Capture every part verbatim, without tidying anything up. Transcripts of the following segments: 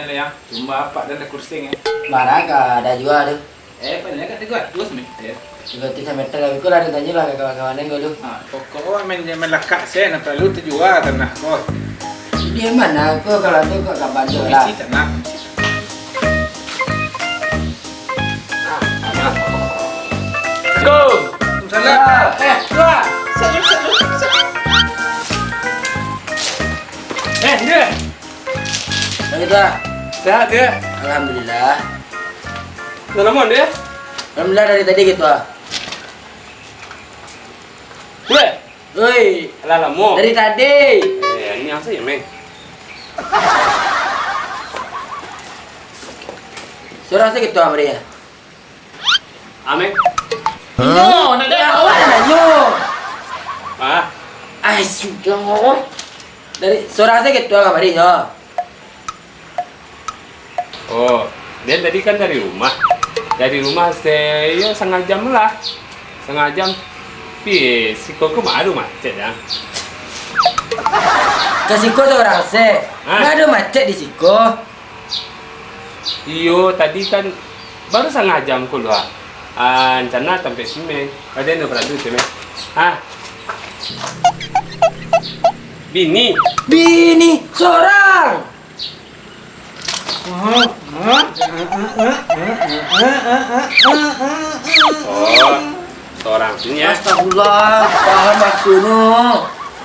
Yang cuma apak dan kursi, eh. Barang ka ada jua tu. Eh, paling agak tiga ratus meter. Tiga ratus meter, tapi kau lah ada tanya lah ka kawan-kawan yang dulu. Ha, pokok awak main, main lakak se, nak perlu tu jua tanah ko. Di mana ko kalau tu kau kabar je lah. Isi tanah. Assalamualaikum. Salam. Eh, wah. Salam, salam, salam. Eh, dia. Lagi tu ah. Sehat dia? Alhamdulillah. Dah lama dia? Alhamdulillah dari tadi gitu ah. Weh. Oi. Alah lama. Dari tadi. Eh, ini apa sih, Meng? Surang sajo gitu ah, Maria. Ameng. Nyo, nak dengar. Awak nak nanyo. Ah. Ai, sudah. Dari surang sajo gitu ah, Maria. Oh, den tadi kan dari rumah. Dari rumah se, yo, sangah jam lah. Sangah jam. Pi, siko ko baru macet, ya. Ka siko surang se. Hah? Baru macet di siko. Iyo, tadi kan baru sangah jam ko lah. Ah, rencana tampek simen. Ado nan paralu simen. Hah? Bini? Bini surang. Oh, surang tu nya. Astagfirullah, paham maksudnyo.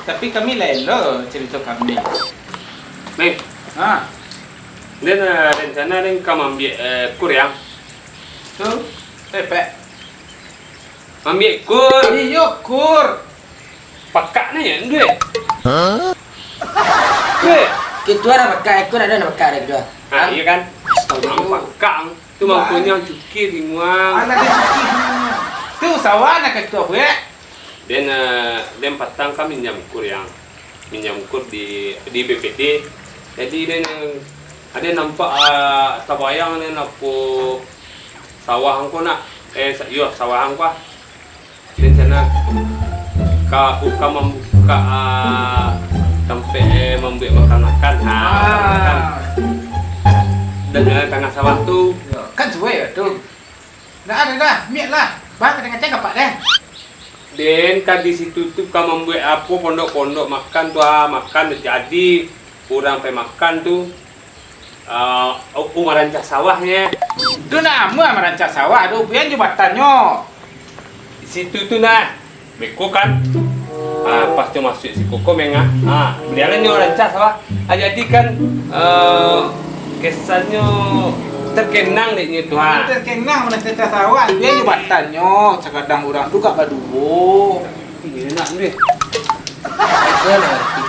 Tapi kami lain lo carito kami. Meng. Ha. Den, eh, rencana den ka maambiak, eh, kur, ya? Tu, pepek. Maambiak kur. Iyo, kur. Pakak ni, ya, duit. Hah? Duit. Ketua dah pakak, kur ado dah pakak dah ketua. Ha, iyo kan? Astagfirullah. Pakak. Tu mangkonyo cuki binguang. Anak dia cuki binguang. Tu sawah nak ketua buek. Den, eh, den patang ka minjam kur, yang minjam kur di, di B P D. Jadi, den, eh, ado nampak, ah, tabayang den apo sawah angko nak, eh, sa-, iyo, sawah angko ah. Den sana ka buka, mambuka, ah, tampek, eh, mambuek makan-makan. Ha, makan-makan. Den, eh, tangah sawah tu. Yo, kan suai lah tu. Dah, dah, dah, miak lah. Bang, kadang-kadang apak deh. Den, kan di situ tu ka mambuek apo, pondok-pondok makan tu, ah, makan jadi, urang pai makan tu, ah, u-, u marancah sawahnyo. Tu namo marancah sawah tu, pian jo batannyo. Situ tu nah, beko kan. Ah, pas nyo masuak siko ko mengah. Ah, balialah nyo rancah sawah. Ah, jadi kan, eh, kesannyo terkenang dek nyo tu, ha. Terkenang marancah sawah, pian jo batannyo, sakadang urang tu gak baduo. Iyo, nak deh. Ketua nak ngarati.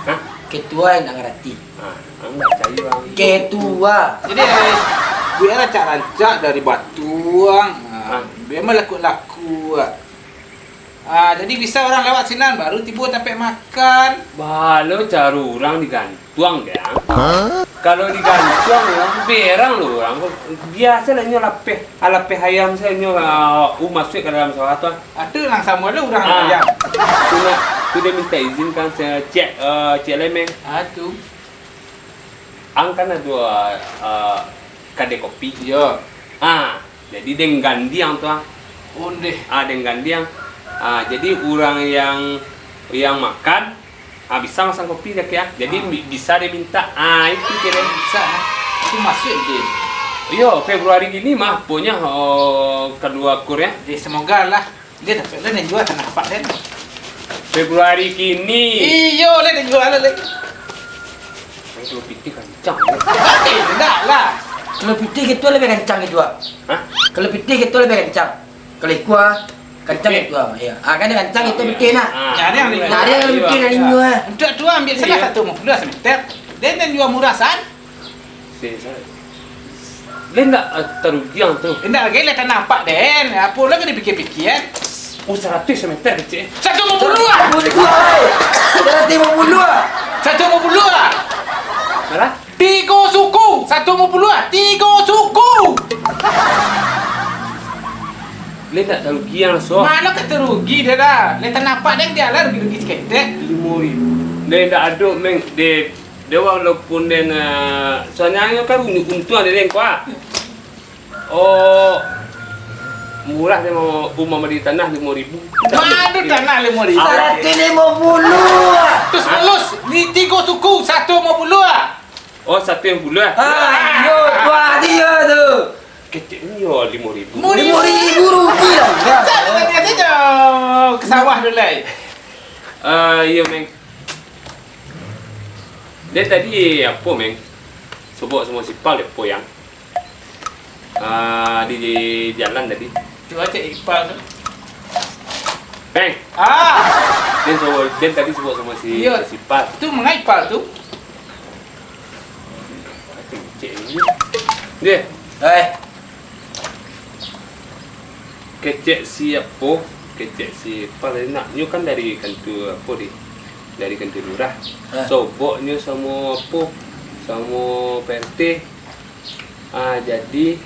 Hah? Ketua yang nak ngarati. Ah, ang ndak picayo, ang. Ketua. Jadi, biar rancak-rancak dari batuang. Ah, ah, biar malakuak-lakuak. Ah, jadi bisa urang lewat sinan, baru tibo tampek makan. Baa lo caro urang digantuang, deh, ang. Hah? Kalau digantuang, urang berang lo urang. Biaso lah inyo lapeh, ah, lapeh ayam sajo inyo, ah, u masuak ka dalam sawah tu, ah. Ado nan samo lo urang ayam. Tu nak, tu dia minta izin kan, se-, cek, eh, cek lemeng. Ah, tu. Ang kan ado, eh, kadai kopi. Iyo. Ah, jadi den gandiang tu, ah. Ondeh. Ah, den gandiang. Ah, jadi urang yang, yang makan, ah, bisa masan kopi dah, ah. Jadi, ah, bi-, bisa den minta. Ah, itu kira. Bisa, ah. Itu masuak, Den. Iyo, Februari kini mah, pokoknyo, oh, kaduo kur, ya. Eh, semoga lah. Dia dapat lah, den jua tanah apak, den. Februari kini. Iyo, lah, den jua lah, den. Kalau pitih kancang. Indak lah. Kalau pitih gitu lebih kancang gitu, ah. Hah? Kalau pitih gitu lebih kancang. Kalau ikua, kancang gitu, ah. Iya. Ah, kan kancang gitu pitih, nah. Ah. Nyari yang pitih, nah, lingua. Untuk tu ambil salah satu limo puluah sameter. Den, den jua murah, san. Si, sa-, den ndak, ah, tarugiang tu. Indak lai, lah tanah apak, den. Apo lah ka dipikir-pikir, eh? Oh, saratuih sameter kecil, eh. Saratuih limo puluah, ah. Saratuih limo puluah, oi. Saratuih limo puluah, ah. Saratuih limo puluah, ah. Bara? Tigo suku. Saratuih limo puluah, ah. Tigo suku. Den ndak tarugiang, so. Mano ka tarugi, den, dah. Lah tanah apak, den, dia lah rugi-rugi saketek. Limo ribu. Den ndak ado, Meng. Den Dia walaupun den, eh, soalnyo kan untuang den kuah. Oh, murah dia mau, mau beli tanah limo ribu. Mano tanah limo ribu? Saratuih limo puluah. Terus mulus, di tigo suku, satu limo puluah. Oh, satu limo puluah. Ah, iyo, tu dia tu. Keceknyo limo ribu. Limo ribu rupiah. Jangan tadi aja ke sawah dulu, lai. Ah, iyo, Meng. Den tadi apo, Meng? Sobok samo si Pal apo yang? Ah, di, di jalan tadi. Cubo cek Ipal tu. Peng. Ah. Den so, den tadi sobok samo si, iyo, si Pal. Tu mangai Ipal tu? Cek ni. Dia. Eh. Kecek si apo? Kecek si Pal tadi nak. Nyo kan dari kantua apo di? Dari kantua lurah. Ah. Soboknyo samo apo? Samo P R T. Ah, jadi,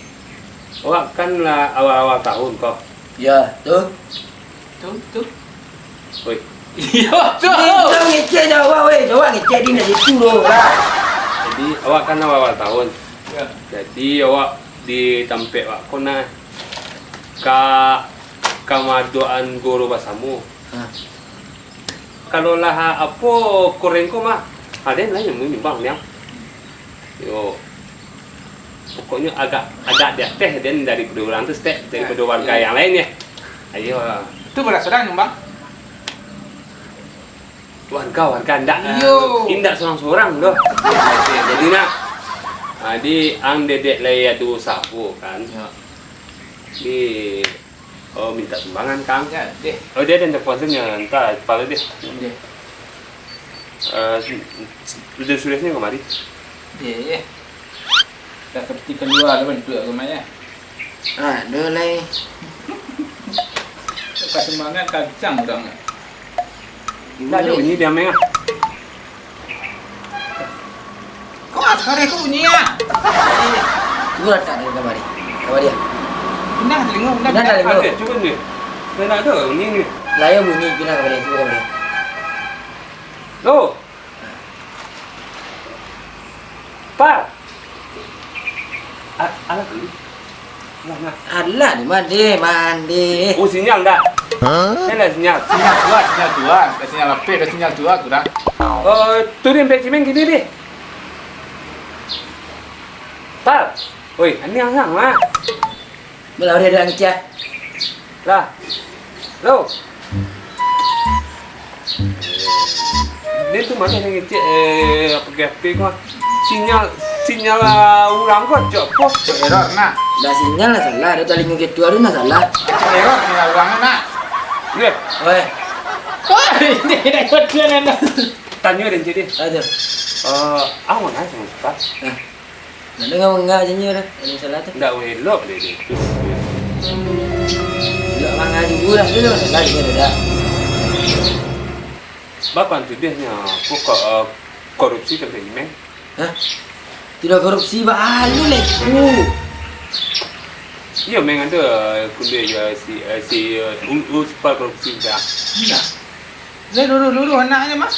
awak kan lah awal-awal tahun, ko. Ya, tu. Tu, tu. Oi. Iyo, tu. Ni, tu ngecek jawab, weh. Jawab ngecek di nak situ tu, lah. Jadi, awak kan awal-awal tahun. Ya. Jadi, awak di tampek awak ko nah, ka, ka maadoan goro basamo. Ha. Kalau lah, apo, koreng ko mah, ha, den lah yang manyumbang, niang. Yo. Pokoknyo agak, agak di ateh den daripado urang tu, stek, daripado warga yang lain, yo. Ayo. Tu bara surang nyumbang? Warga, warga, ndak, iyo, indak surang-surang doh. Jadi, nak, ha, di ang dedek lai ado usaho, kan. Yo. Di Oh, mintak sumbangan, Kang. Ya, deh. Oh, dia ada yang telepon saja, entah, kepala dia. Deh. Eh, sudah-sudahnya kemari. Deh. Dah seperti keluar lah, duit aku, Mak, ya. Ah, dah lah, eh. Pas sumbangan, kacang orang, ya. Ndak ado bunyi di ameh ah. Kok asal ko bunyi ah? Cubo latak dari kamari. Kamari ah. Pindah talingo, pindah, pindah talingo. Ada, cubo ni. Ndak ado bunyi ni. Lah, iyo bunyi, pindah kamari, cubo kamari. Lo. Par. A-, alah, beli. Alah, nah. Alah, di mandi, mandi. Oh, sinyal ndak? Hah? Ini ndak sinyal. Sinyal tuah, sinyal tuah. Dah sinyal lapeh, dah sinyal tuah, kurang. Oh, turun pek cimeng gini deh. Par. Oi, ini ang lah. Malah udah ada ngecek. Lah. Lo. Dia tu mana yang ngecek, eh, apa H P ko? Sinyal, sinyal, ah, urang ko cok po? Cok error, nak. Dah sinyal lah salah, ada talingo gitu, ada nah salah. Cok error sinyal urang, nak. Ye. Weh. Wah, ini dah ikut dia, nak. Tanyo den jadi. Aduh. Eh, ang ma nyo samo Ustaz? Nah. Nak dengar mangga janyo dah, ada masalah tu. Ndak elok deh, deh. Elok mangga juo dah, tu dah masalah dia dah. Bapa tuduahnyo, ko-, ko-, eh, korupsi kan, Meng? Hah? Tidak korupsi, ba alu leh. Uh. Iyo, Meng, ado, eh, kunde jo si, eh, si, eh, U-, Uspal korupsi dah. Nah. Lai luruih-luruih anaknyo mah.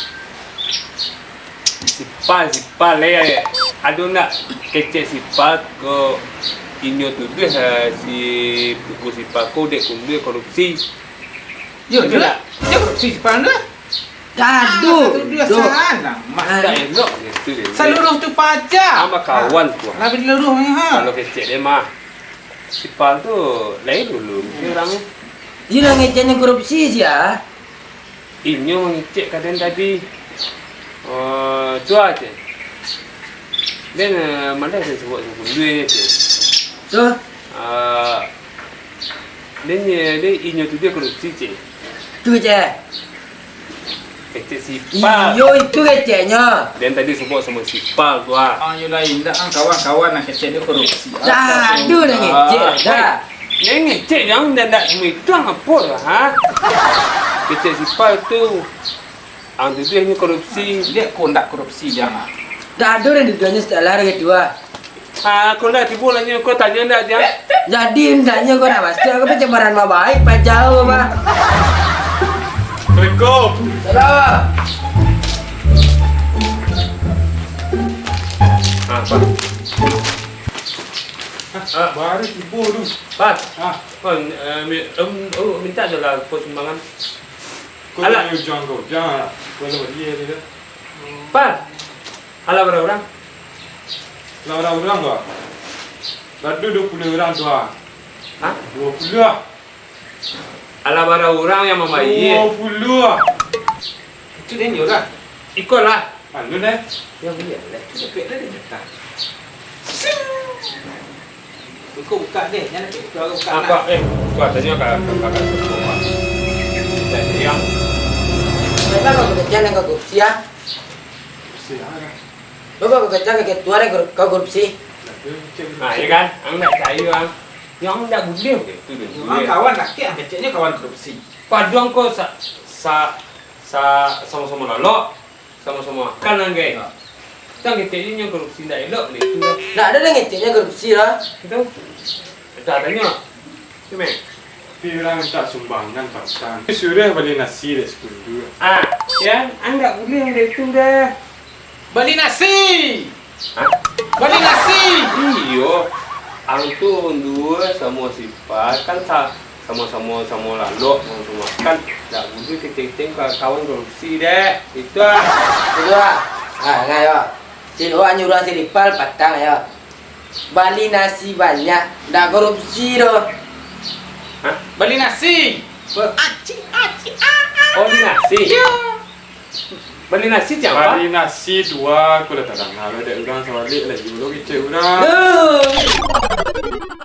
Si Pal, si Pal, eh, ado ndak kecek si Pal ko inyo tuduah, eh, si puko si Pal ko dek kunduih korupsi? Yo, ado ndak? Yo, korupsi si Pal tu. Dak ado. Ah, tuduah salah, mah. Ndak elok gitu deh. Saluruh tu paja. Ama kawan tu. Labiah luruih, ha. Kalau kecek dia mah, si Pal tu lain dulu, dia orang. Iyo lah ngeceknyo korupsi sia. Inyo mangecek ka den tadi. Oh, tu aja. Den, eh, malas den sabuik sakunduih je. Tu? Ah, den, eh, den inyo tu dia korupsi, cek. Tu, cek. Kecek si Pal. Iyo, itu keceknyo. Den tadi sabuik samo si Pal tu, ah. Ah, yo lain, dak, ah, kawan-kawan nan kecek dia korupsi. Dah, tu dah ngecek, dah. Weh, den ngecek jan, den dak samo itu, ah, apo lah, ha? Kecek si Pal tu. Ang tuduahnyo korupsi. Dia ko ndak korupsi, jan, ah. Dak ado den tuduahnyo salah gitu, ah. Ah, ko ndak tibo lah nyo, ko tanyo ndak, jan? Jadi, ndaknyo ko ndak pasti, ko pencemaran nama baik, pacau, mah. Assalamualaikum. Salam. Ah. Baru tibo tu. Pal. Ah. Pal, eh, mi-, em, oh, minta je lah ko sumbangan. Ko Alah. Ujang ko, ujang lah. Ko lah dia dia. Pal. Alah bara urang? Alah bara urang ko. Badu duo puluah urang tu ah. Hah? Duo puluah ah. Alah bara urang yang mambayia? Duo puluah ah. Itu dia ni lah. Iko lah. Alun eh. Yang beli lah. Itu dapek lah dia datang. Buka, buka deh, jangan nanti keluarga buka Apa? Eh, buka tanyo ka ka ka ka ka. Jadi yang Memang kau kerja dengan korupsi ah. Siapa? Lo kau kerja dengan ketua deh kor- kau korupsi. Ah, ya kan? Ang nak cari ang. Yang ang tak boleh ke? Tu dia. Orang kawan laki yang kecilnya kawan korupsi. Paduang kau sa sa sa sama-sama lalok. Samo-samo makan lah, gai. Kan ketek inyo korupsi ndak elok deh tu dah. Ndak ado deh keteknyo korupsi lah. Itu. Dah tanyo. Tu meh. Tapi urang minta sumbangan patang. Suruah bali nasi deh sakundu. Ah, ya, ang ndak buliah deh tu dah. Bali nasi. Hah? Bali nasi. Iyo. Ang tu duo samo si Pak kan sa- Samo-samo, samo lalok, samo-samo makan. Ndak buliah ketek-ketek ka kawan korupsi deh. Itu ah. Itu ah. Ah, nah yo. Si Wak nyuruah si Ripal patang yo. Bali nasi banyak, ndak korupsi doh. Hah? Bali nasi. Acik, acik, ah, ah. Oh, bali nasi. Yo. Bali nasi cam apa? Bali nasi dua, aku lah tadanga lah dek urang sabalik lah, iyo lo kecek urang. Duh.